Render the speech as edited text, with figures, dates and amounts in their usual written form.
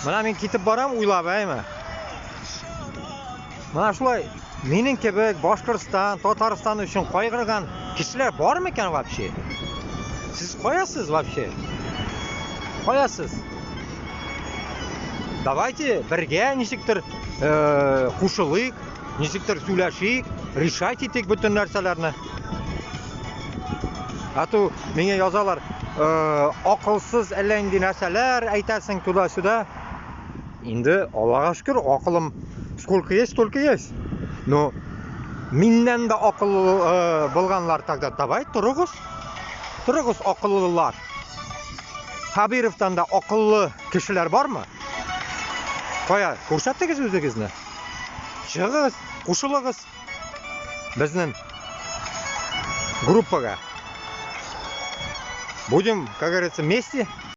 Менә мин китеп барам уйлап, әйме? Менә шулай минем кебек Башкортстан, Татарстан өчен кайгырган кешеләр бар микән вообще? Сез каясыз вообще? Каясыз? Давайте бергә ничектер э, кушылыйк, ничектер сөйләшик, решать итик бөтен нәрсәләрне. А то миңа язалар, э, акылсыз әллә нинди нәрсәләр әйтәсең туда-сюда. Инде Аллага шөкер, акылым сколько есть, столько есть. Но миннән дә акыллы э, булганнар тогда давай торыгыз. Торыгыз акыллылар. Хабировтан да акыллы кешеләр бармы? Кая, күрсәтегез үзегезне. Чыгыгыз, кушылыгыз безнең группага. Будем, как говорится, вместе.